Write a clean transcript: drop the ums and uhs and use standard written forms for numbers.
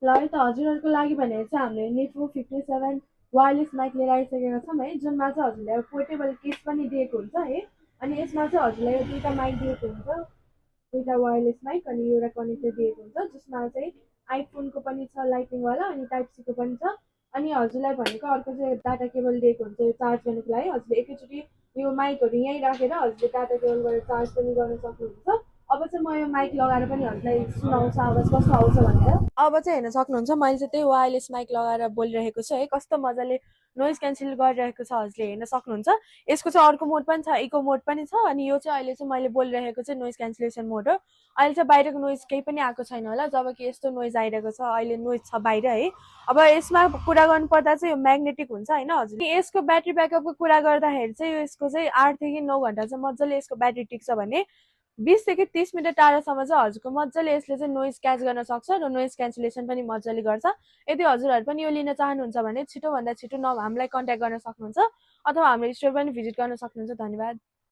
ल है त हजुरहरूको लागि भनेर चाहिँ हामीले निफो 57 वायरलेस माइक लिएर आइसकेका छौँ है, जुनमा चाहिँ हजुरलाई पोर्टेबल केस पनि दिएको हुन्छ है। अनि यसमा चाहिँ हजुरलाई यो दुईवटा माइक दिएको हुन्छ, दुईवटा वायरलेस माइक अनि एउटा कनेक्टर दिएको हुन्छ, जसमा चाहिँ आइफोनको पनि छ लाइटिङवाला अनि टाइप सीको पनि छ। अनि हजुरलाई भनेको अर्को चाहिँ डाटा केबल दिएको हुन्छ यो चार्ज गर्नुको लागि। हजुरले एकैचोटि यो माइकहरू यहीँ राखेर हजुरले डाटा केबल गरेर चार्ज पनि गर्न सक्नुहुन्छ। अब चाहिँ म यो माइक लगाएर पनि हजुरलाई सुनाउँछु आवाज कस्तो आउँछ भनेर। अब चाहिँ हेर्न सक्नुहुन्छ मैले चाहिँ त्यही वायरलेस माइक लगाएर बोलिरहेको छु है, कस्तो मजाले नोइज क्यान्सल गरिरहेको छ हजुरले हेर्न सक्नुहुन्छ। यसको चाहिँ अर्को मोड पनि छ, इको मोड पनि छ। अनि यो चाहिँ अहिले चाहिँ मैले बोलिरहेको चाहिँ नोइज क्यान्सलेसन मोड हो। अहिले चाहिँ बाहिरको नोइज केही पनि आएको छैन होला, जबकि यस्तो नोइज आइरहेको छ, अहिले नोइज छ बाहिर है। अब यसमा कुरा गर्नुपर्दा चाहिँ यो म्याग्नेटिक हुन्छ होइन हजुर। यसको ब्याट्री ब्याकअपको कुरा गर्दाखेरि चाहिँ यसको चाहिँ 8 देखि 9 घन्टा चाहिँ मजाले यसको ब्याट्री टिक्छ भने 20 देखि 30 मिनट टाढासम्म चाहिँ हजुरको मजाले यसले चाहिँ नोइज क्याच गर्न सक्छ र नोइज क्यान्सलेसन पनि मजाले गर्छ। यदि हजुरहरू पनि यो लिन चाहनुहुन्छ भने छिटोभन्दा छिटो हामीलाई कन्ट्याक्ट गर्न सक्नुहुन्छ अथवा हाम्रो स्टोर पनि भिजिट गर्न सक्नुहुन्छ। धन्यवाद।